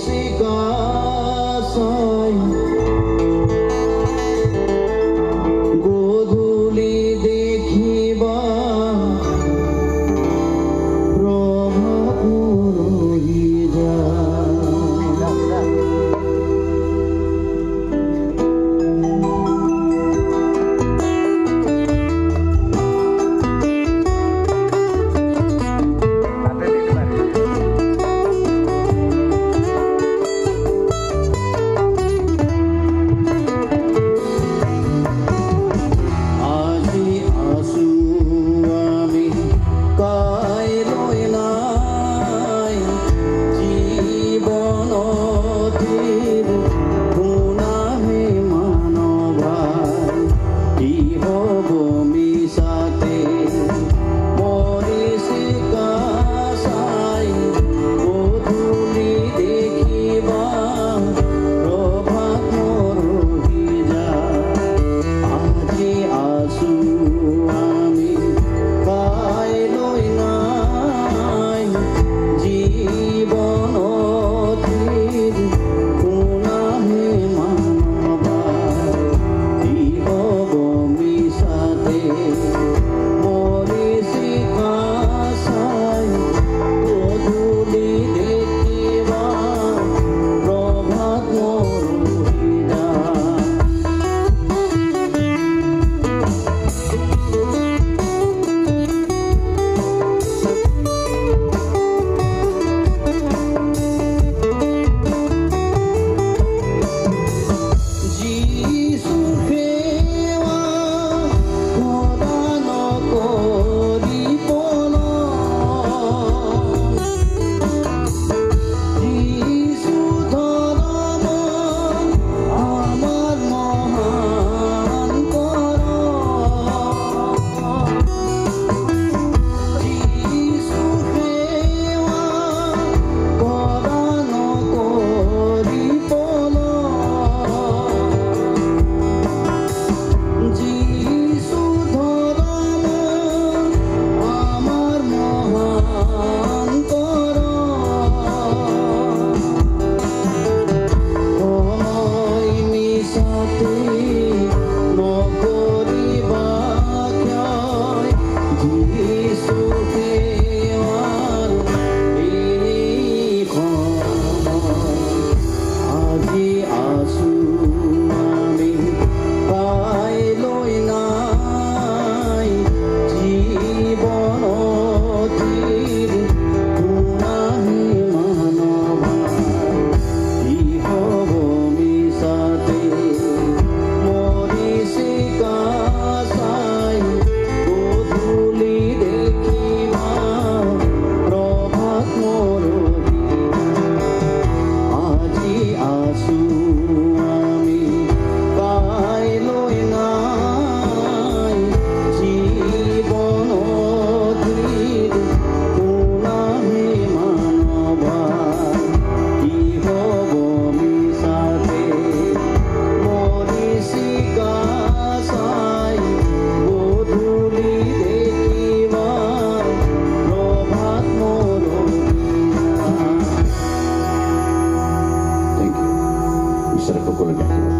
মৰিচিকা চাই গধূলি দেখিবা প্ৰভাত মৰহি যায়। আজি আছো আমি কাইলৈ নাই, জীৱনতিৰ শুনাহে মানৱাই, কি হ'ব মিছাতে মৰিচিকা চাই গধূলি দেখিবা প্ৰভাত মৰহি যায়। আজি আছো আমি কাইলৈ নাই, জীৱনতিৰ শুনাহে মানৱাই, কি হ'ব মিছাতে মৰিচিকা চাই গধূলি দেখিবা প্ৰভাত মৰহি যায়। যীশুৰ সেৱা সদা নকৰি পলম, যীশু ধৰ্ম আমাৰ মহান কৰম, যীশু সেৱা সদা নকৰি পলম, যীশু ধৰ্ম আমাৰ মহান কৰম। সময় মিছাতে নকৰিবা ক্ষয়, যীশু সেৱাৰ এই সময়। আজি আছো আমি কাইলৈ নাই, জীৱনতিৰ শুনাহে মানৱাই, কি হ'ব মিছাতে মৰিচিকা চাই গধূলি দেখিবা প্ৰভাত মৰহি যায়। আজি আছো আমি কাইলৈ নাই, জীৱনতিৰ শুনাহে মানৱাই, কি হ'ব মিছাতে মৰিচিকা চাই গধূলি দেখিবা প্ৰভাত মৰহি যায়। Thank you. ঈশ্বৰে সকলোকে আশীৰ্বাদ